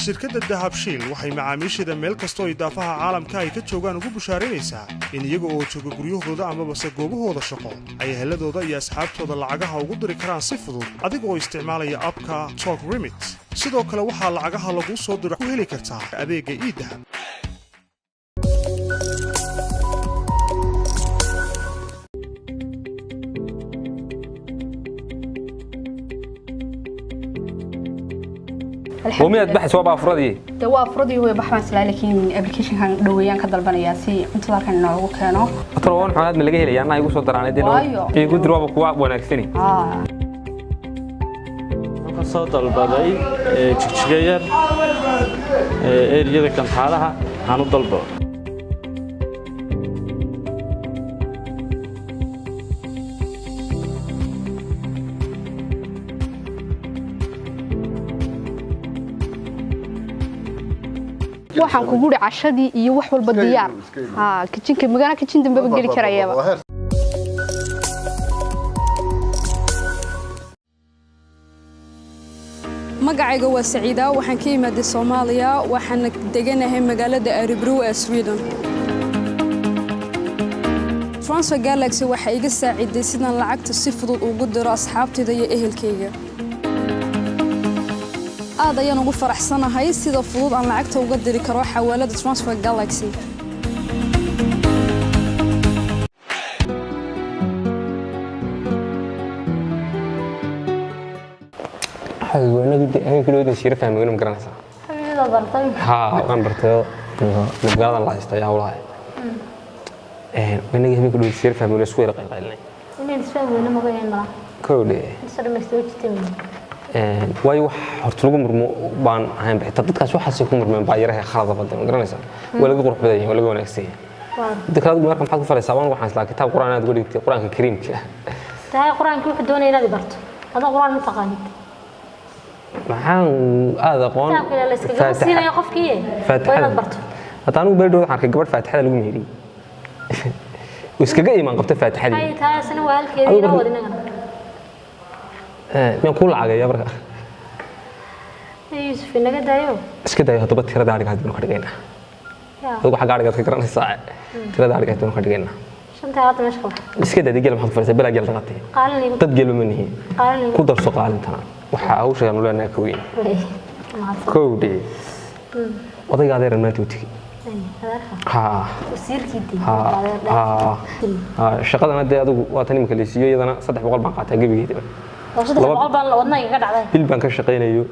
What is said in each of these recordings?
Shirkadda Dahabshiil waxay macaamiisheeda meel kastoo idaafaha caalamka ay ka joogaan ugu bushaaraynaysaa in iyaga oo jooga guryahooda amabase goobahooda shaqo ay eheladooda iyo asxaabtooda lacagaha ugu diri karaan si fudud adiga oo isticmaalaya app-ka Talk Remit. Sidoo kale, waxaa lacagaha laguu soo diro ku heli kartaa adeegga eDahab. Miyaad baxaysa? Waa baafuradii. De waa afuradii way baxbaan islaa, laakiin applicationkan dhoweeyaan ka dalbanayaa si cuntada halkan inoogu keeno. Talo xoolaad ma laga helaya? Anaa igu soo daraanay dee. Waayo. Igu dir, waaba kuwa wanaagsani. Ka soo dalbaday Jigjiga Yar, eriyada Kantaalaha aan u dalbo. Waxaan kugu uri cashadii iyo wax walba diyaar. Ha kitchenka magana kitchen dambeba geli karayaba. Magacayga waa Saciida, waxaan ka imaaday Soomaaliya, waxaana deganahay magaalada Örebro ee Sweden. Transfer Galaxy waxay iga saaciday sidaan lacagta si fudud ugu diro asxaabtayda iyo ehelkayga. Aad ayaan ugu faraxsanahay sida fudud aan lacagta uga diri karo xawaalada Transfer Galaxy. Habeenkii siira fahmay, ma garanaysaa? Haa, waan bartay magaalada la haysta ayaa hawlaha. Inagii habeenkii dhow siira fahmay, isku yara qaylqaylinay. Kowdhe, waayo wax horta lagu murmo baan ahayn xitaa dadkaas waxaasay ku murmeen baa yaraha khalada badan, ma garanaysaa? Waa laga qurux badan yahay, waa laga wanaagsan yahay. Midda kale, adigu marka maxaad ku falaysaa? Waan waxaan islaa kitaab Qur'aan aad uga dhigtay, Qur'aanka Kariimka. Tahay Qur-aankii wuxuu doonaya inaad i barto, adoo Qur-aan ma taqaanid. Maxaan aada aqoon? Kitaabka la iskagama siinayo qofkii, waa inaad barto. Hadda anigu beerdhow waxaan arkay gabadh faatixada lagu meheriyey oo iskaga imaan qabta faatixadii. Hay, taasina waa halkeedii. Adigu inoo marka wad inagana. Miyaan kuu lacagaya marka? Hey, Yuusuf, inaga daayo. Iska dayo haddaba, tirada adhiga haddaynu ka dhigaynaa. Yaa. Adigu xagga adhigaad ka garanaysaa, tirada adhiga haddaynu ka dhigaynaa. Shanta hadda meesha ka bax. Iska daa geel, maxaad ku falaysaa? Belaa geel dhaqatay. Qaalin igu. Dad geelba ma nihin. Qaalin igu. Ku darso qaalintana, waxaa hawsha aanu leenahay ka weyn. Mahadsan. Kowdhi, odayga adeeran maanta u tegey. Adeerka? Haa. Wasiirkii dii? Haa haa haa, shaqadana dee adigu waa tan imika laysiiyo, iyadana 300 baan qaataa gebigeedaba. Saddex boqol baan wadna igaga dhacday. Bil baan ka shaqaynayo,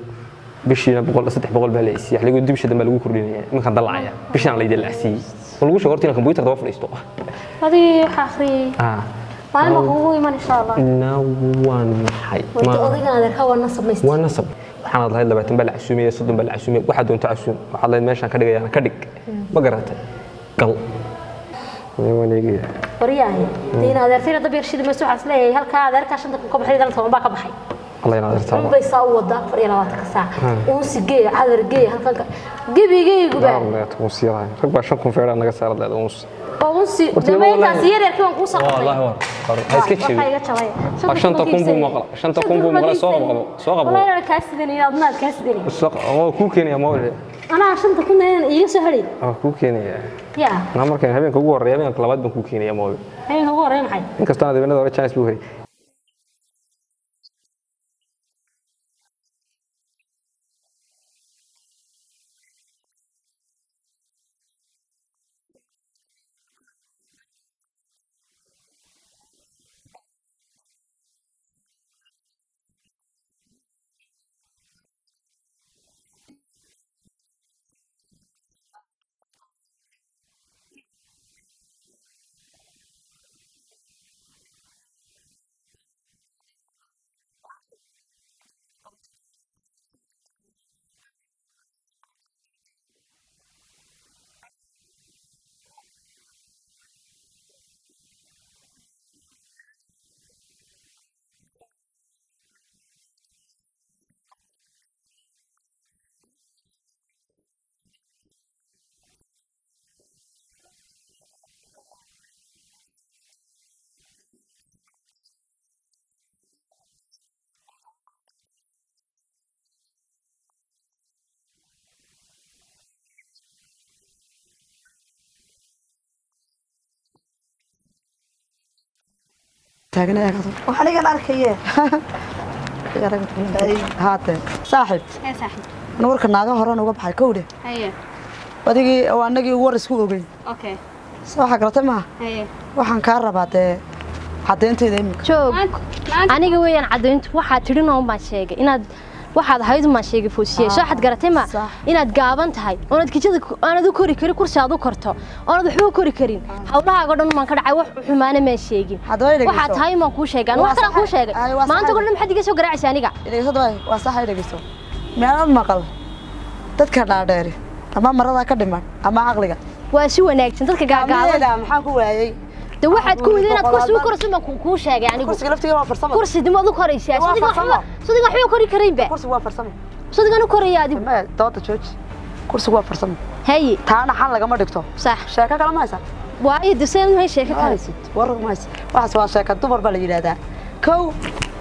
bishiina 100, 300 baa la isiiyey. Xiligu dib bisha dambe lagu kordhinaya, iminkaan dallacaya, bishaan la idin lacsiiyey oo lagu sheego horta inaan computer daba fadhiisto. Adigii waxaa akhriyey. Maalin baa kugu iman, insha Allah. Na waan maxay? Warta, odaygan adeerka waa nasab maysta. Waa nasab. Waxaanaad lahayd 20 baa la casuumaya, 30 baa la casuumaya, waxaad doonto casuum. Waxaad lahayd meeshaan ka dhigayaana ka dhig, ma garatay? Gal, waan eegaya. Waryahay, dee in adeertayna dab yar shidi mayso. Waxaa isleeyahay halkaa adeerkaa 5,000 ka baxay, dana 10 baa ka baxay. Alla inaad adeertaa. Un bay saa u wadaa 24-ka saac, uunsi geey, cadar geey, halkan ka gebigayguba. Rag baa 5,000 feedhaa naga saarad leed uunsi. Oo unsi. Horta dama wallahi intaas yar yarkii waan kuu soo qabtay. Wallahi war ha iska waxaa jebi. Iga jabay. 5,000 buu maqla, 5,000 buu maqla. Soo qabo, soo qabo. Wallahi inaan kaa sidanayo, adna aad kaa sidanay. Waa kuu keenaya mawle. Anaa 5,000 inaan iiga soo hadhay. Waa kuu keenaya. Yaa. Anaa markaan habeenka ugu horreeya, habeenka labaad baan kuu keenaya mawle. Habeenka ugu horreeya maxay? Inkastoo aan habeenada hore chance buu helay. Taagan eegado. Wax anigan arkaye. Haate saaxiib. Hee saaxiib. Anu warka naaga horan uga baxay kowdhe. Haye. Adigii oo annagii war isku ogeyn. Okay. Soo waxa garatay maaha. Haye. Waxaan kaa rabaa dee caddeynteeda iminka. Joog. Aniga weeyaan caddayntu waxaad tidhi noon baan sheegay inaad waxaad ahayd baan sheegay Foosiye. Soo xad garatay ma inaad gaaban tahay oonad kijada aanad u kori karin, kursi aad u korto oonad waxba u kori karin. Hawlahaaga dhan baan ka dhacay, wax xumaana maan sheegin. Haddaba i dhegeyso. Waxaad tahay maan kuu sheegay, aniga wax kalaan kuu sheegay. Ay, waa maanta sax. oo dhan maxaad iga soo garaacaysa aniga? Dhegeyso haddaba, waa sax, i dhegeyso. Meelaad maqal dadka dhaadheeri ama maradaa ka dhiman ama caqliga. Waa si wanaagsan dadka gaagaaban. Gacmaheeda maxaan ku waayey? De waxaad ku weyday inaad kursi u korayso baan kuu sheegay anigu. Kursiga laftiga waa farsamo. Kursi dib waad u koraysaa. Waa Sadiga farsamo. waxba, sadiga waxba u kori karaynba. Kursigu waa farsamo. Sadigan u koraya adigu. Maya, dooda jooji. Kursigu waa farsamo. Haye. Taana xal lagama dhigto. Sax. Sheeko kale ma haysaa? Waayo de seen hay sheeko Ma kale. haysid, war ma haysid. Waxaas waa sheeko dumar baa la yidhaahdaa. Kow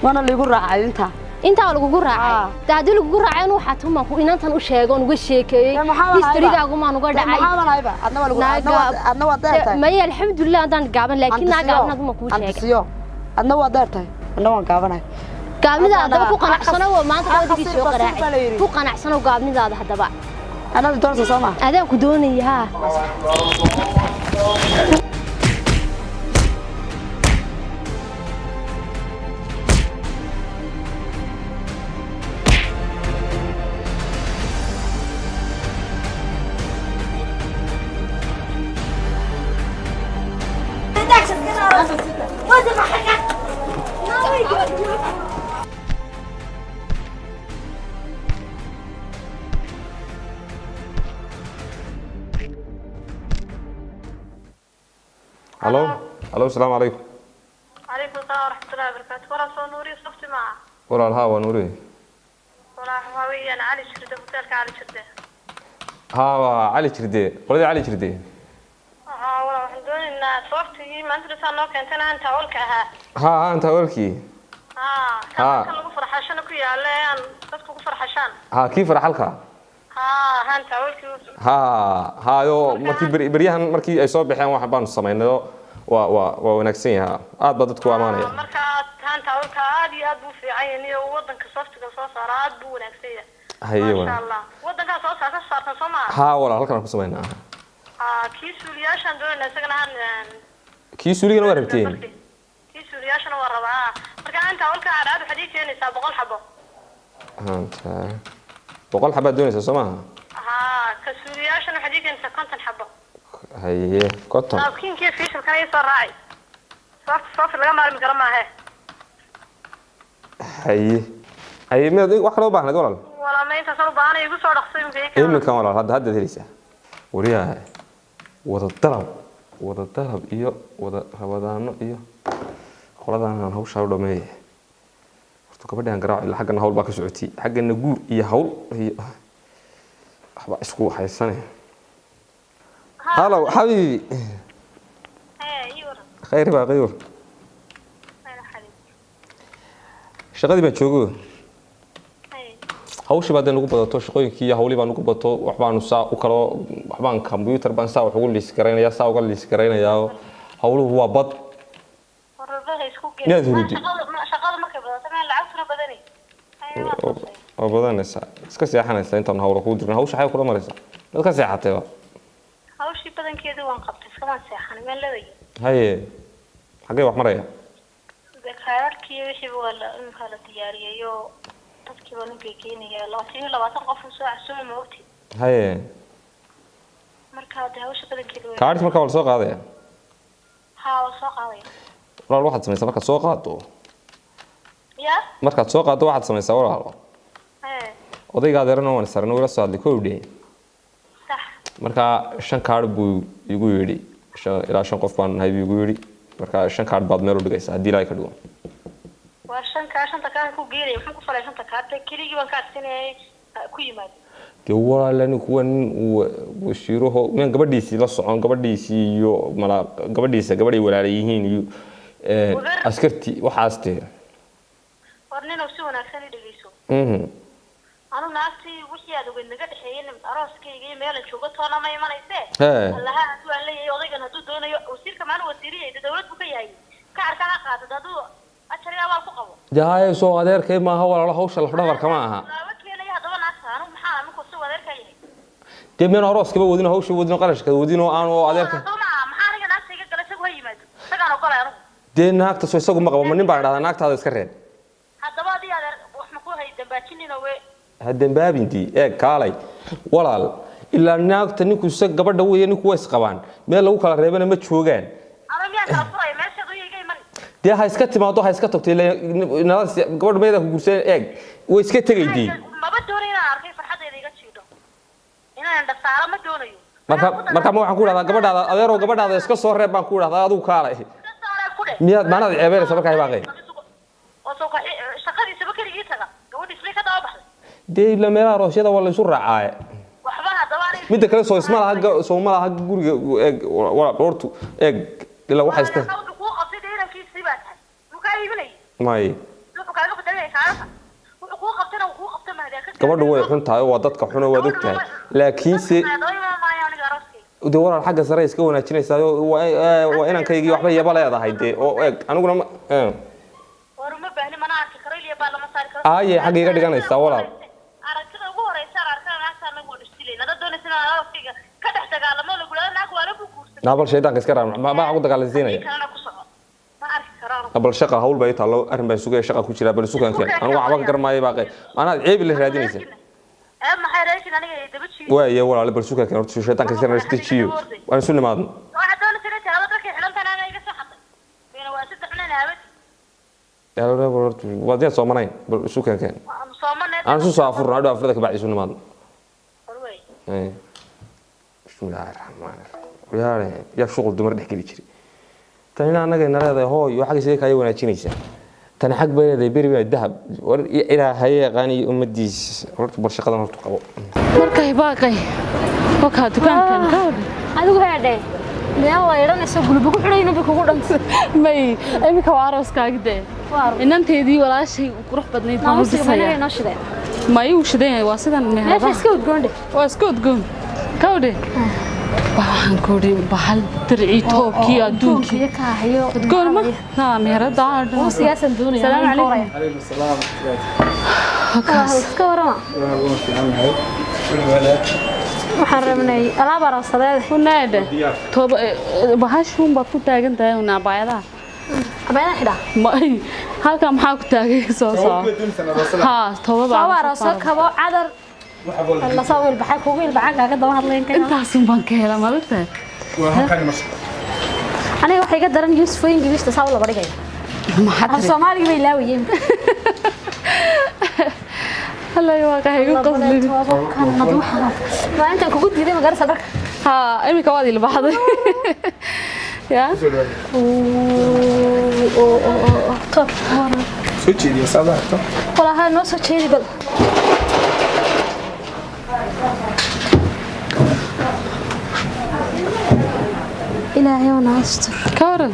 waana liigu raacay intaa. Intaa lagugu raacay. De haddii lagugu raacay anu waxaa tumaan ku inantan u sheego oon uga sheekeeyey. Dee maxaa baan hayba? Historigaagumaan uga Dee dhacay. maxaa baan hayba? Adna waa lagu adna waa dheer tahay. Maya, alxamdulilah haddaan gaaban, laakiin naa gaaban aduma kuu sheegay. Antisiyo, adna waa dheer tahay, adna waan gaabanahay. Gaabnidaada haddaba ku Haddana qanacsano oo maanta akhasir dhawadigii soo basiir baa la qaraacay. yidhi. Ku qanacsano gaabnidaada haddaba. Anaad doonaysa soo ma? Adaan ku doonaya haa. Halo halo, asalaamu calaykum. عليكم السلام ورحمة الله وبركاته. ولا soo nuuriyo safti maaha? Walaal, haa, waa Nuuriye. Walaa waxaa weeyaan Cali Shirde, hoteelka Cali Shirde. Haa, waa Cali Jirde, qoladii Cali Jirde. Haa walaa, waxaan doonaynaa sooftigii maanta dhisaa noo keentana aan taawalka ahaa. Haa haa, inta walkii. Haa. Haa. Kan lagu farxashana ku yaala ee aan dadku ku farxashaan. Haa, kii farxalka. Haa, haan taawalkii. Haa haayo, markii beryahan markii ay soo baxeen wax baanu samaynay, waa wanaagsan yahaa, aad baa dadku u amaanaya. Marka haan taawalka aad iyo aad buu u fiican yahay iyo wadanka sooftiga soo saara aad buu wanaagsan yahay. Haye. Masha Walaal. Allah, wadankaa soo saarta saartan soo maaha? Haa walaal, halkan aan ku samaynaa. Haa, kii suuliyaashaan doonaynaa isagana haan. Kii suuligana waa rabteen? Kii suuliyaashana waa rabaa. Marka haan taawalka cadcad waxaad ii keenaysaa 100 xabo. Hanta 100 xabaad doonaysaa soo maaha? Haa, ka suuliyaashana waxaad ii keenaysaa 50 xabo. Haye, 50. Naabkiinkiiyo fiishalkana ii soo raaci. Soft soft laga maarmi karo maahe. Haye haye, miyaad wax kale u baahnayd walaal? Walaa ma intaasaan u baahanay, igu soo dhaqso iminka ii keena. Iminkan walaal, hadda haddaad helaysaa. Wariyaha wada dalab, wada dalab iyo wada rabadaano iyo qoladan aan hawshaa u dhameeye. Horta gabadhaan garaac ilaa xaggana hawl baa ka socotay, xaggana guur iyo hawl iyo waxba isku haysane. Halow xabiibi. Hee, ii waran. Khayr baa qayur. Khayr xabiib. Shaqadii baan joogo. Hee. Hawshii baa dee nagu badato, shaqooyinkii iyo hawlii baa nagu bato. Waxbaanu saa u kalo, waxbaan computer baan saa wax ugu liis garaynayaa, saa uga liis garaynayaa. Hawluhu waa bad. Wararbaha isku geli. Miyaad hurudi? Shaqada markay badato meel lacagtuna badani. Hee, waa toosay. Waa badanaysaa, iska seexanaysaa intaan hawla kuu dirna. Hawsha xay kula maraysaa, mad ka seexatayba? Hawshii badankeedii waan qabtay, iskamaan seexan meel leedayo. Haye, xaggee wax maraya? Dee kaararkii wixiiba waa la iminkaa la diyaariyey oo dadkii baan u geegeynaya, 20 qof uu soo casuuma, ma ogtid? Haye. Marka dee hawsha badankeeda way. Kaadhis markaa waa la soo qaadaya? Haa, waa soo qaadaya. Walaal, waxaad samaysaa markaad soo qaado Ya. markaad soo qaaddo waxaad samaysaa walaalo. Hee. Odayga adeerana waan sarnay, wila soo hadlay kow dhe. Sax. Markaa 5 kaadh buu igu yidhi, ilaa 5 qof baan nahay buu igu yidhi. Markaa 5 kaadh baad meel u dhigaysaa haddii Ilaahay ka dhigo. Waa shan kaa, shanta kaan ku geelaya, muxuu ku falay shanta kaa? Dee keligii baan ka adsinayay ku yimaad. Dee walaal, anigu kuwa nin uu wasiiraho miyaan gabadhiisii la socon, gabadhiisii iyo mala gabadhiisa gabadhay walaala yihiin iyo askartii waxaas dee. War ninow, si wanaagsan i dhegeyso. Anu naagtii wixii aad ogeyd naga dhexeeyey arooskayga iyo meelan joogo toona ma imanaysee. Hee. Allaha hadduu aan leeyahay odaygan hadduu doonayo wasiirka maalin wasiiriyay dee dawlad buu ka yahay. Kaarka ha qaato aduu ajariga waa ku qabo. Dee soo adeerkay maaha walaalo, hawsha lafdhabarka ma aha. Laba keenaya haddaba naagta, anigu maxaa anigu si adeerka yahay? Dee meen arooskaba wadino, hawsha wadino, qarashka wadino, aanu adeerka. Soo maaha, maxaa aniga naagta iga gala? Isagu ha yimaado, isagaan ogolay anigu. Dee naagta soo isagu ma qabo? Ma nin baan idhahdaa naagtaada iska reeb? Haddaba adii adeer wax ma ku hay dambaajinino we. Ha dembaabintii, eeg kaalay walaal, ilaa naagta ninku isaga gabadha weeye, ninku waa isqabaan, meel lagu kala reebana ma joogaan. Ama miyaan kala furaya meeshaad u iga iman? Dee ha iska timaado, ha iska tagto, ilaa nala gabadha meeda ku guursan, eeg way iska tegaydii. Maba doonayo inaan arkay farxadayda iga jiidho, inaan dhasaaro ma doonayo. Marka ma waxaan ku idhahdaa gabadhaada adeerow, gabadhaada iska soo reeb baan ku idhahdaa, adigu kaalay? Miyaad maanaad ceebeynaysa markaa hibaaqay? Oo soo shaqadiisaba keligii taga, gabadhiis bay ka daba baxday. Dee ilaa meelaha aroosyada waa la isu raacaaye. Waxba haddaba aniga Midda kale soo isma laha, soo ma laha guriga, eeg walaal dhowrtu, eeg ilaa waxa iska wuxuu kuu qabtay dee inankiisii baa tahay, wuu kaa iibinayay. May. Wuxuu kaaga bedelanaya kaararka, wuxuu kuu qabtayna wuu kuu qabtay, mahadee ka Gabadhu way xun tahay oo waa dadka xun oo waad og tahay, laakiinse daba iman maayo aniga arooskayga. Dee walaal xagga sare iska wanaajinaysaa, waa inankaygii waxba yaba leedahay dee, oo eeg aniguna ma War uma baahni, mana arki karo, iliya baa lama saari karo. Aaye xagga iga dhiganaysaa walaal. Aragtida ugu horeysa aan arkana naagta anagu waan isdilayna. Dad doonaysa inaan arooskayga ka dhex dagaalamo, lagu dhaho naag waa lagu guursaday. Naa bal shaydaanka iska raar, ma ku dagaalansiinaya. Kalena ku soco, ma arki karo anigu. Bal shaqa hawl baa ii taallo, arrin baan sugaya, shaqa ku jira, bal sukaan keen, anigu waxba ka garan maayo baaqe, maanaad ceebi la raadinaysa. Ee maxay reerkin aniga ay daba jiido? Waaye walaal, bal sukaan keen horta, shaydaanka iska raar, isdejiyo, waan isu nimaadno. Waxaad doonaysa inay tirahdo dharkay xidhan tahay anaa iga soo xaday bayna, waa saddex nin haabadi. Waad yaad soomanayn, bal sukaan keen. Waanu soomanay. Aan isu soo afurno hadhow, afurada kabacdi isu nimaadno. Warwey. Bismillaahi raxmaani raxiim. Yaare yaa shuqul dumar dhex geli jiray? Tanina annaga ina leedahay hooy oo xagga sidee kaaya wanaajinaysaa, tani xag bay leedahay, beri baa dahab war ilaahay yaqaan iyo ummadiis horta, bal shaqadan horta qabo. Markay baaqay wakaa dukaankan ka hor. Adigu heedhe meel la idhanayso guluba ku xidhayna bay kugu dhantay. May, iminka waa arooskaagi dee, inanteedii walaashay qurux badnayd baan u Naamusiga dhisaya. managa inoo shideen. May, uu shidan yahay, waa sidan. Meesha Meheradaha iska udgoondhe. Waa iska udgoon kawdhe, waxaan ku idhi bahal dircii toobkii adduunkii. Iyo kaahayo. Udgoon ma ha meherada. Muusigaasaan doonaya. Salaamu calaykum. عليكم السلام. Wakaas. Iska warama. Waxaan rabnay alaab aroosadeed. Unaadhe tooba bahashuun baad ku taagan tahay una abaayadaha. Abaayada xidhaa. May, halkaa maxaa ku taagay? Soo soco haa, tooba baa. Soo arooso, kabo, cadar la soo ilbaxay, kugu ilbaxan kaaga daba hadlayn kara. Intaasun baan ka helaa maogtahay. Aniga waxay iga daran Yuusuf oo Ingiriista saa u laba dhigaya. Maxaa Af tiri? Soomaaliga bay laawayeen. Hallay waa ka igu qoslin. Maalintaan kugu diiday magarasa dharka. Haa, iminka waad ilbaxday ya. Top. Soo jeediya saad aragto. Walaha noo soo jeedi bal. Ilaahay wana astur. Ka waran?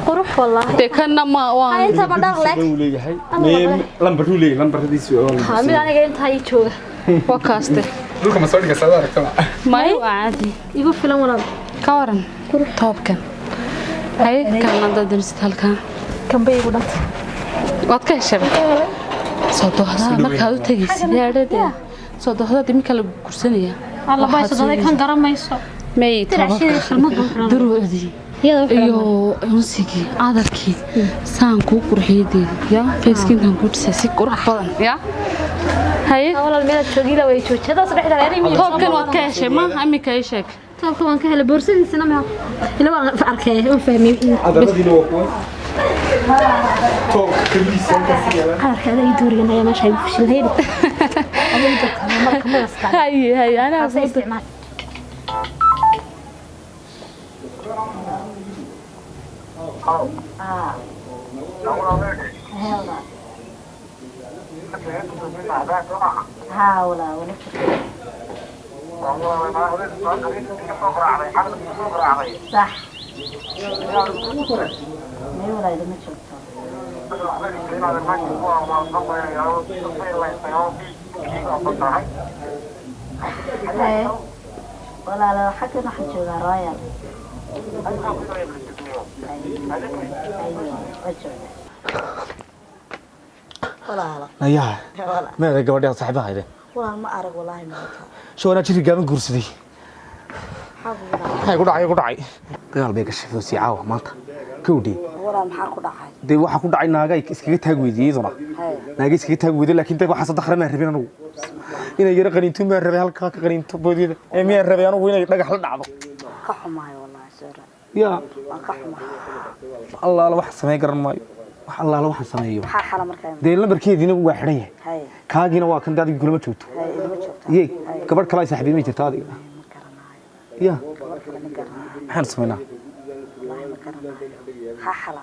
Qurux wallaahi. Dee kanna ma waan Inta ma dhar leeg. Uu leeyahay lambaruu leeyahay, lambaradiisu oo Ha, mid aniga intaa ii jooga. Waa kaaste. Dhulka ma soo dhiga saad aragto? May, waa caadi. Igu filan walaal. Ka waran toobkan? Hay, kan haddaad dunisid halkan. Kan bay igu dhantay. Waad ka heshay soo dohdaa markaad u tegaysid yaadhade, soo dohdaad iminka la gursanaya. Alla bay soo kan garamayso. May. Diracshidii shilmad buu xiran. Duruucdii Iyada u xiran. Iyo unsigii cadarkii saan kuu qurxiyadeeda ya, feeskinkan kuu dhisay si qurux badan ya, haye. Walaal meelaad joogila way joojadaas dhexda reer imiga. Toobkan waad ka heshay ma iminka ii sheeg? Toobka waan ka helay, boorsadiisana ma ila waan arkay, waan fahmay. Cadaradiina waa kuwan, toobka kabiisa halkaas yaala. Cadarka adaa ii doorigan ayaa meesha igu fashilhay. Haye haye, anaa Kaasa isticmaal. صح. ما ولا إذا ما شفته. Walaalo, xaggan waxaan joogaa Royal. Walaala. Ayaa meeday gabadhaan saaxiibaha hayde? Walaal, ma arag walaahi maanta. Soo anaa jirka gaaban guursaday. Maxaa kugu dhacay? Maxay ku dhacay? Ku dhacay dagaal bay gashay Fawzi caawa maanta kowdhi. Walaal, maxaa ku dhacay? Dee waxaa ku dhacay naaga iskaga taag weydiiyey iyaduna. Naaga iskaga taag weydiiyey, laakiin dee waxaa saddex maan rabin anugu inay yara qaniinto, maan rabay halkaa ka qaniinto boodiyada ee miyaan rabay anugu inay dhagax la dhacdo. Ka xumahay walaahi, soo yaa. Waan ka xumahay. Allaala wax samey garan maayo, wax allaala waxaan sameeyo. Maxaa xala markaa? Dee lambarkeediina waa xidhan yahay. Kaagiina waa kan, dee adiga kulama joogto. Haye, ilma joogto. Yey, gabadh kale ay saaxiibay ma jirta adiga ya? Gabadh kale ma garanayo. Maxaan samaynaa? Walaahi ma garanayo, maxaa xala?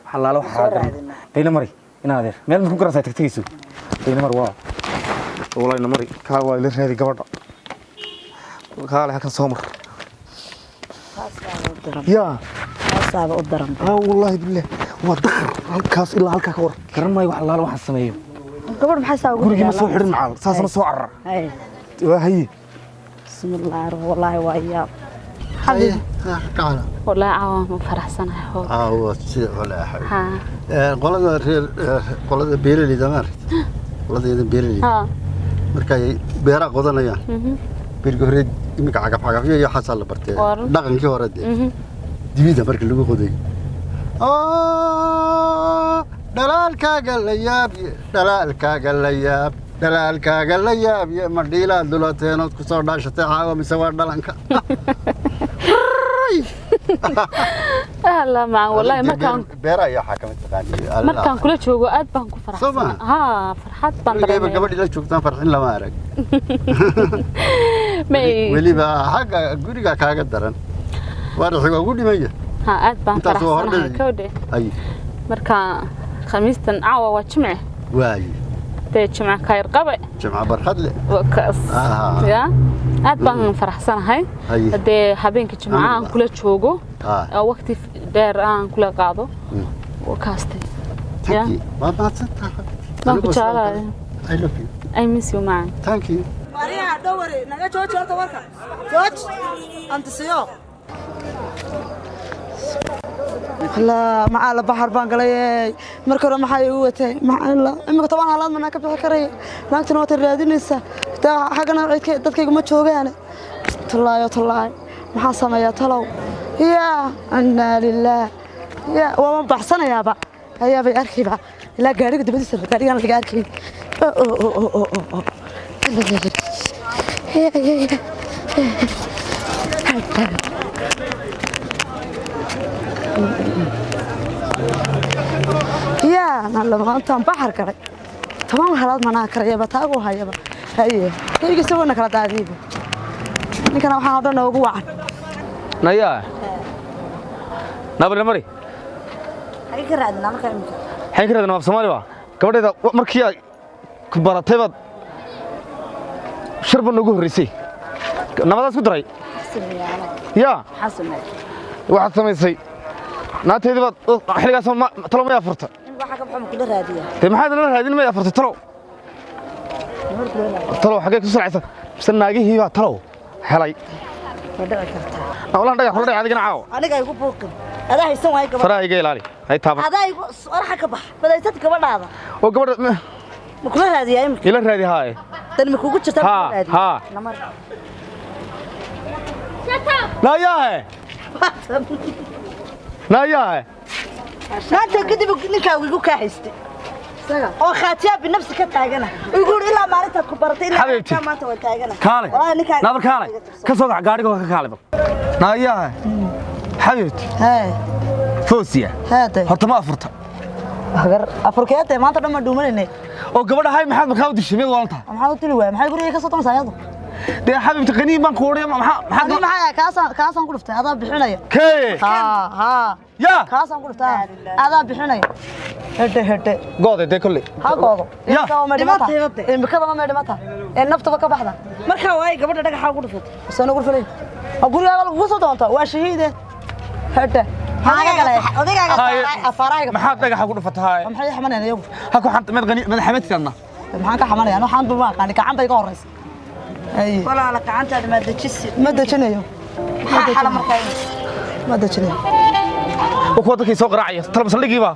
Wax allaala wax garan bayna mari ina adeer meel ma ku garanaysaa tagtagayso bayna mari waa wallahi na mari kaa waa ila raadi gabadha kaale halkan soo mar. Taasaaba u daran. Ya. Taasaaba u daran. Ah, wallahi billah waa dakhar halkaas ilaa halkaa ka war garan maayo wax allaala waxaan sameeyo. Gabadh maxay saa ugu Gurigii ma soo dagaalameysaa? xidhin macaal saasna soo carar. Haye. Waa haye. Bismillaahi, wallaahi waa yaab. حبيبي، والله caawa ma faraxsanahay hoob. Caawa sida wala. Haa. Qolada reer, qolada beeraleyda maaragtay, qoladeeda beeraleyda markay beeraha qodanayaan berigi hore, iminka cagaf cagafyo iyo waxaasaa la bartee. Waran. Dhaqankii hore dee dibida marka lagu qoday, dhalaalkaaga la yaabye, dhalaalkaaga la yaab, dhalaalkaaga la yaabye, ma dhiilaad dulateenood ku soo dhaashatay caawa mise waa dhalanka? Alla macaan, wallahi markaan beeraha iyo waxaa kama taqaani. Markaan kula joogo aad baan ku faraxsanahay. Haa, farxad baan Weligeeba dareemaya. Gabadhii la joogtaan farxin lama arag. May. Weliba xagga guriga kaaga daran waa raxiga ugu dhimaya. Haa, aad baan Intaas waa faraxsanahay. hordhici. Kowdhe. Ay. Marka khamiistan caawa waa jimce. Waayi. Dee jimce khayr qabe. Jimca barxad leh. Waa kaas. Aha. Ya, aad baan faraxsanahay. Haye. Haddee habeenka jimcaha aan Alhamdulillah. kula joogo Ah. oo waqti dheer aan kula qaado, waa kaastay. Thank you, waa mahadsantahay. Waan ku jeclahay. I love you. I miss you man. Thank you. Mariya dhowre, naga jooji horta warka. Jooji. Antisiyo. La maxaa la baxar baan galay marka hore, maxaa igu watay? Maxaa la imika 10 halaad manaa ka bixi karaya? Naagtuna waatay raadinaysaa taa xaggana cidka dadkayga ma joogaane. Tallaayo tallaayo, maxaa sameeyaa talow? Yaa annaa lillaah, yaa waama baxsanayaaba, ayaabay arkayba ilaa gaariga dabadiisa, gaarigan laga arkay. Oh oh oh oh oh oh. Ya ya ya. Yaa nala maantaan baxar galay, 10 halaad manaa karayaba taagu hayaba. Haye, kayga isagoo kala daadiiba ninkana waxaan oo dhan noogu wacan. Nayaa nabar mari. Xagee ka raadinaa markaa imika? Maxay ka raadin af Soomaali waa gabadheeda markii ay ku baratay baad sharba noogu horreysay nabadaas ku daray yaa. Maxaa sameeyay? Waxaad samaysay naagteedii baad xilligaas talo may afurta. Waxa ka baxo ma kula raadiyaa? Dee maxaad nala raadin? May afurta talow, talow xaggee ku salcaysa? Mise naagihii baa talow helay? Waa dhici kartaa. Wallahi dhagax kula dhacay adigana caawa. Aniga igu buuqin, adaa haysan waay gabadha. Faraha iga ilaali, hay taaban. Adaa igu waraxa ka bax badaysad gabadhaada. Oo gabadha Ma kula raadiyaa imika? Ila raadi haaye. Dan ma kugu jirtaa? Ma Haa, kula raadiyaa? haa. Namar. Naayaahe, naayaahe. Maanta kadib ninkaagu igu kaa haystay oo khaatiyaa binafsi ka taagana igu yiri ilaa maalintaad ku baratay ilaa Xabiibti. maalintaa maanta waan taagana. Kaale. Walahi ninkaaga Nabar kaale ka soo kac gaadhiga, ka kaale bal. Naayaahe, xabiibti. Hee. Foosiya. Haade. Horta ma afurta? Agar afurkeete, maanta dhan ma dhuumanayne. Oo gabadha hay maxaad markaa u dishay? Miyad waalan tahay? Maxaa u dili waaya? Maxay guriga ka soo doonaysaa iyadu? Dee xabiibti, qaniin baan ku odhanaya, maxaa Ani maxaad maxaa kaasaan ku dhuftay, adaa bixinaya. Kee? Haa haa. Ya. Kaasaan ku dhuftay, adaa bixinaya. Hedhe hedhe. Gooday dee kolley. Ha goodo. Ya. Imikada ma dhimata, imikada ma dhimata ee naftaba ka baxda. Markaa waay gabadha dhagaxa ugu dhufatay. Soo ugu fulay oo gurigaaga lagugu soo doonto waa shahiide. Hedhe, maxaa ka galay Odaygaaga. Haye. Afaarahayga. Maxaad dhagaxa ku dhufatay haye? Maxay xamanayaan iyagu? Ha ku xanta mid qani mid xamadsiadna. Maxaan ka xamanaya? Waxaan buma aqaani, gacan bay iga horeysa. Haye. Walaala, gacantaada ma dejisi? Ma dejinayo. Maxaa xala markaa? Ma dejinayo. Oo kuwa dadkii soo qaraacaya talab saldhigiiba.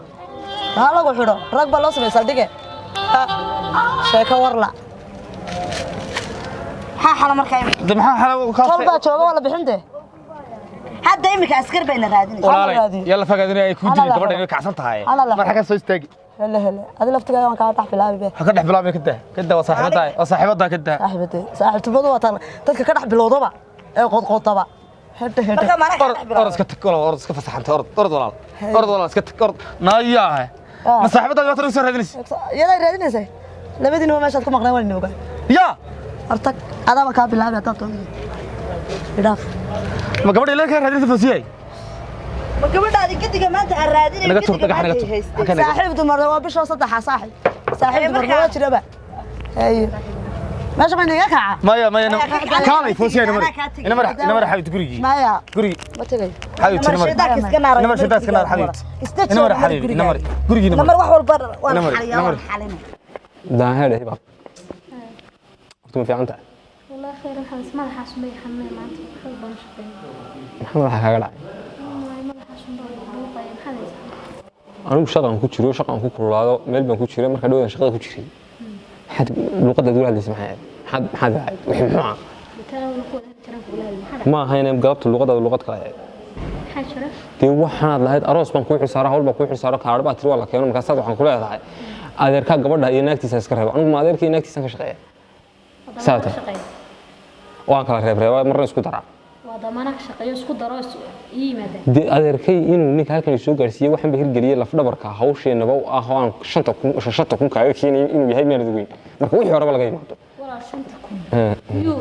Maxaa lagu xidho? Rag baa loo samay saldhige. Sheeko warla. Maxaa xala markaa imika? De maxaa xala ka Tol baa jooga, waa la bixinte. Hadda imika askar bayna raadinaysaa. Walaalay, yalla fogaadina ay ku dilin gabadha inay kacsan tahay. Mar xagga soo istaagi. Hele hele, adi laftigaaga waan kaa dhex bilaabi be. Ha ka dhex bilaabay, ka daa, ka daa, waa saaxiibadahay, waa saaxiibadaa, ka daa. Saaxiibadee, saaxiibtinimadu waa tan dadka ka dhex bilowdaba ee qodqodaba. Hedhe hedhe. Orod, iska tag walaal, orod, iska fasaxanta, orod, orod walaal, orod walaal, iska tag, orod. Naayaa, ma saaxiibadaadi waa tan soo raadinaysa? Iyadaa raadinaysay. Labadiina waa meeshaad ku maqneen, waan inoogaa. Yaa hortag, adaaba kaa bilaabi haddaad doonto. Idhaaf. Ma gabadha ilaa kaa raadinaysa, Fawziyay? Ma gabadhaadi gediga maanta aan raadinayo? Naga tur dhagax, naga tur. Halkan naga. Saaxiib dumarna waa bishoo saddexa, saaxiib. Saaxiib dumarna waa jiraba. Haye. Meesha ma inaga kaca? Maya, maya, kaalay Fawziyay, ina mari, ina mari, ina mari xabiibti, gurigii. Maya. Gurigii. Ma tagay. Xabiibti, ina mari. Shaydaanka iska naar. Ina mari, shaydaanka iska naar, xabiibti. Ina mari, xabiibti, ina mari gurigii, ina mari. Namar wax walba waan Ina mari, xaliyaa, ina waan mari. xalina. Daaheedha hibaaq, horta ma fiican tahay? والله خير، waxaan madaxaas ma xanuunay maanta, wax baan shaqeyn. Maxaa madaxa kaaga dhacay? Wallahi madaxaas baa buuqaya, maxaa haysaa? Anigu shaqaan ku jiro, shaqaan ku kululaado, meel baan ku jiray marka dhowdan shaqada ku jiray. Maxaad luuqadda ula hadlaysa? Maxay ahayd? Maxaad ahayd wixii muxuu ah? Bitaan ku wada jiran kula hadlay, maxaa dhacay? Ma ahayne, galabta luuqadaada luuqad kale ahayd. Maxaa jira? Dee waxaanaad lahayd aroos baan kuu xilsaara, hawl baan kuu xilsaaro, kaadho baa tiri waa la keeno. Markaasaad waxaan ku leedahay adeerkaa gabadha iyo naagtiisa iska reebo. Anigu ma adeerka iyo naagtiisaan ka shaqeeya? Saa tahay. Oo aan kala reebreeba, marna isku daraa. Waa damaana ka shaqeeyo, isku daro, ii yimaadaan. Dee adeerkay inuu ninka halkan soo gaarsiiyey waxaan ba hirgeliyey lafdhabarka hawsheenaba u ah oo aan 5000 kaaga keenay inuu yahay meel weyn marka wixii horeba laga yimaado. Walaal, 5000 yuu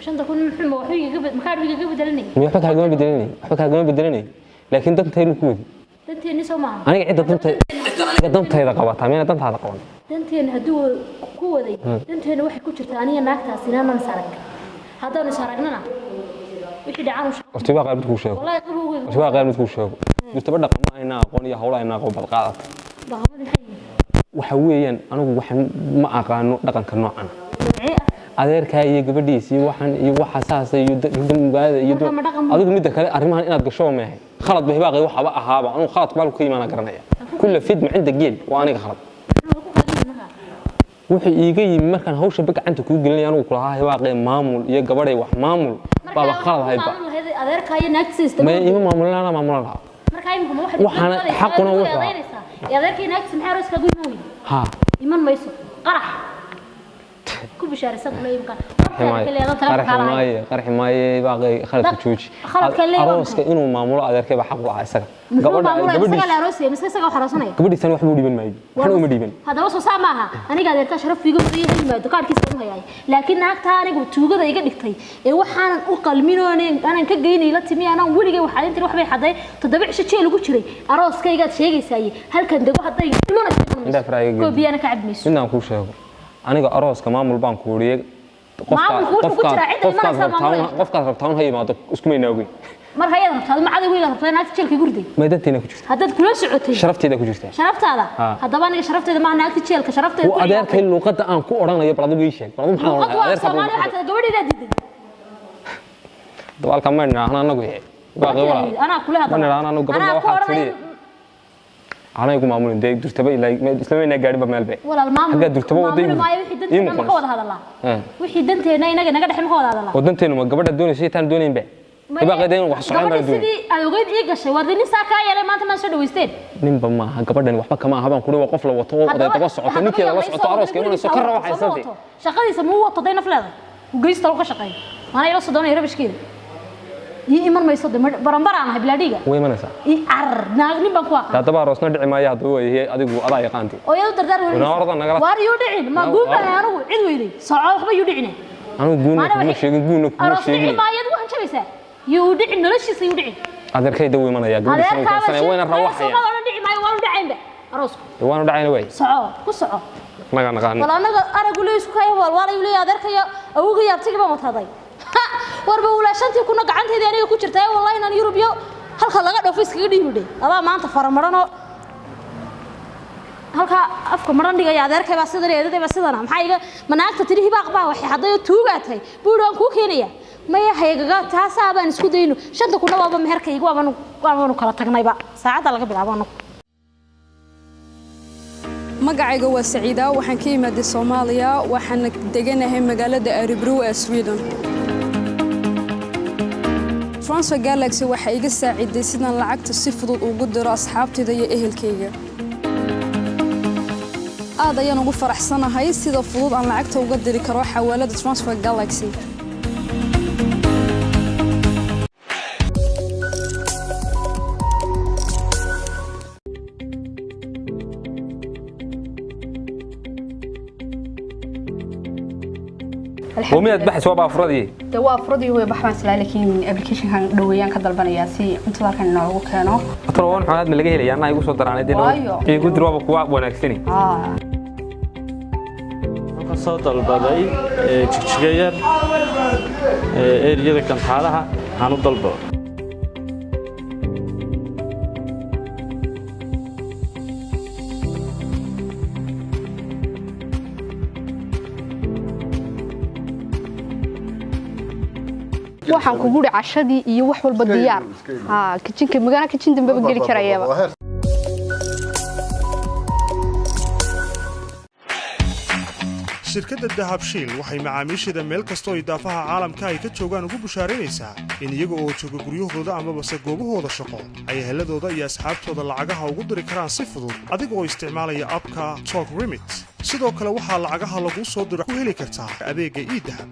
5000 muxuu ma waxuu igaga maxaa igaga bedelanay? Miya waxba kaagama bedelanay, waxba kaagama bedelanay, laakiin dantaynu ku wadi. Danteeni soo maaha. Aniga cidda dantay aniga dantayda qabataa miyana dantaada qaban? Danteena hadduu ku waday, danteena waxay ku jirtaa aniga naagtaas inaanan is arag. Haddaanu is aragnana wixii dhacaan u shaqo. Horta waa qaar mid kuu sheego. Wallahi qabowgeyga. Horta waa qaar mid kuu sheego, jirtaba dhaqamo ayna aqoon iyo hawlo ayna aqoon bad qaadata. Dhaqamada maxay yihiin? Waxa weeyaan anigu waxaan ma aqaano dhaqanka noocan ah. Noocee ah? Adeerkaa iyo gabadhiis iyo waxan iyo waxa saasa iyo magaalada iyo Marka ma dhaqan adigu midda kale arrimahan inaad gasho ma ahay khalad ba hibaaqay. Waxaba ahaaba anigu khalad baan ka imaana garanaya kulla fidma cinda geel waa aniga khalad. Wuxuu iiga yimi markaan hawsha ba gacanta kuu gelinaya anigu kulahaa hibaaqay maamul iyo gabadhay wax maamul baaba khalad ahaydba. Maamul lahayd adeerkaa iyo naagtiisa ma isdaba. ima maamulan, anaa maamulan lahaa. Marka imika ma waxaad Xaquna wuxuu ahaa. ahaa adeerkii naagtiisa, maxay arooskaagu iman weyday? Ha. Iman mayso, qarax ku bishaaraysan kula imika. Qarxi maaye, qarxi maaye hibaaqay, khaladka jooji. Khaladka leeyahay waa Arooska inuu maamulo adeerkay baa xaq u lahaa isaga. Muxuu Gabadha maamulaya isaga gabadhiis la aroosaya mise isaga wax aroosanaya? Gabadhiisana waxba u dhiiban maayo, waxna uma dhiiban. Haddaba soo saa maaha, aniga adeerkaa sharaf iiga mudan yahay, yimaado kaadhkiisa u hayaay, laakiin naagtaa anigu tuugada iga dhigtay ee waxaanan u qalmin oo aanan ka geynay la timi aanan weligay waxaa intii wax bay xaday 7 cisho jeel ugu jiray. Arooskaygaad sheegaysaaye halkan dego hadday imanayso iman Indhaha mayso. faraha iga geli. Koobiyana ka cabi mayso. Midaan kuu sheego, aniga arooska maamul baan ku wariyey. Maamulku wuxuu ku jiraa cidda imanaysa maamulaya. Qofkaad rabtaa un ha yimaado, isku maynaa ogeyn. Marka ayaad rabtaa ma cadowgayga rabtaa naagta jeelka igu riday? May danteena ku jirta. Haddaad kula socotay. Sharafteeda ku jirta. Sharaftaada. Ha. Haddaba aniga sharafteeda maaha naagta jeelka sharafteeda Wuu ku adeerkay luuqadda aan ku odhanayo, bal adigu ii sheeg, bal adigu maxaan luuqad odhanaya waa adeerkaa? Soomaali, waxaa tahay gabadhaydaa diiday. Dabaalka ma nidhaahna anagu yahay baaqi walaal. Anaa kula Ma hadla. nidhaahna anagu gabadha Anaa ku waxaad odhanaya. tidhi anay ku maamulin dee durtaba ilaa isla maynaa gaadhinba meel be. Walaal, maamul Xaggaa durtaba waday maamuli maayo wixii danteena ma ka wada hadalaa? Wixii danteena inaga naga dhexe ma ka wada hadalaa? Oo danteenu ma gabadha doonaysa intaan doonayn be hibaaqeeda inuu wax socon baan Gabadha doonay. sidii aad ogeyd ii gashay waar nin saa kaa yeelay maanta maan soo dhaweysteen. Ninba maaha gabadhani, waxba kama aha baan kuri, waa qof la wato oo oday daba socoto, ninkeeda la socoto, arooska imanayso ka rawaxaysantay. Shaqadiisa muu wato day naf leedahay geysta ka shaqeeyo maana ila soo doonaya rabashkeeda ii iman mayso de baranbar aan ahay bilaadhiga. Way imanaysaa. Ii carar naag nin baan ku aqaan. Haddaba aroosna dhici maayo haddaba waa adigu adaa yaqaanti. Oo iyadu dardaar Wana ordan nagala- waar yuu dhicin ma guun baan anigu cid weyday soco waxba yuu dhicine. Anigu guuna Maana kuma sheegin, guuna kuma aroos dhici sheegin. maayo, adigu hanjabaysaa yuu dhicin noloshiisa yuu dhicin. Adeerkayda wuu imanayaa, gabadhiisana wuu Adeerkaaba keensanaya, wayna rawaxayaan. Soomada odhan dhici maayo, waanu dhacaynba aroosku. Dee waanu dhacayna waay. Soco ku soco. Nagaa naqaani. Wal anaga aragu leey isku kaya waalwaalayu leeyahay adeerkaya awowga iyo abtiga baan wataaday warba walaashantii kuna gacanteedii aniga ku jirta ee wallahi inaan Yurub iyo halka laga dhoofo iskaga dhiibi dhe adaa maanta faramaranoo halka afka maran dhigaya adeerkay baa sidan eedaday baa sidana maxaa iga manaagta tiri hibaaq baa waxay xaday oo tuugaa tahay buu yidhi waan kuu keenaya. Maya, haygaga taasaa baan isku dayno. 5,000-na waaba meherkayga, waabanu kala tagnayba saacadda laga bilaabo anagu. Magacayga waa Saciida, waxaan ka imaaday Soomaaliya, waxaana deganahay magaalada Örebro ee Sweden. Transfer Galaxy waxay iga saaciday sidaan lacagta si fudud ugu diro asxaabtayda iyo ehelkayga. Aad ayaan ugu faraxsanahay sida fudud aan lacagta uga diri karo xawaalada Transfer Galaxy. Wamiyaad baxaysa? Waa baafuradii. De waa furadii way baxbaan islaa, laakiin applicationkan dhoweeyaan ka dalbanayaa si cuntada halkan inoogu keeno. Tolo xoolaad ma laga helaya? Anaa igu soo daraanay dee. Waayo. Igu dir, waaba kuwa wanaagsani. Wuxuu ka soo dalbaday Jigjigayar, eriyada Gantaalaha aan u dalbado. Waxaan kugu uri cashadii iyo wax walba diyaar. Ha, kitchenka magana kitchen dambeba geli karayaba. Shirkadda Dahabshiil waxay macaamiisheeda meel kastoo ay daafaha caalamka ay ka joogaan ugu bushaaraynaysaa in iyaga oo jooga guryahooda amabase goobahooda shaqo ay eheladooda iyo asxaabtooda lacagaha ugu diri karaan si fudud adiga oo isticmaalaya app-ka Talk Remit. Sidoo kale waxaa lacagaha laguu soo diro ku heli kartaa adeegga eDahab.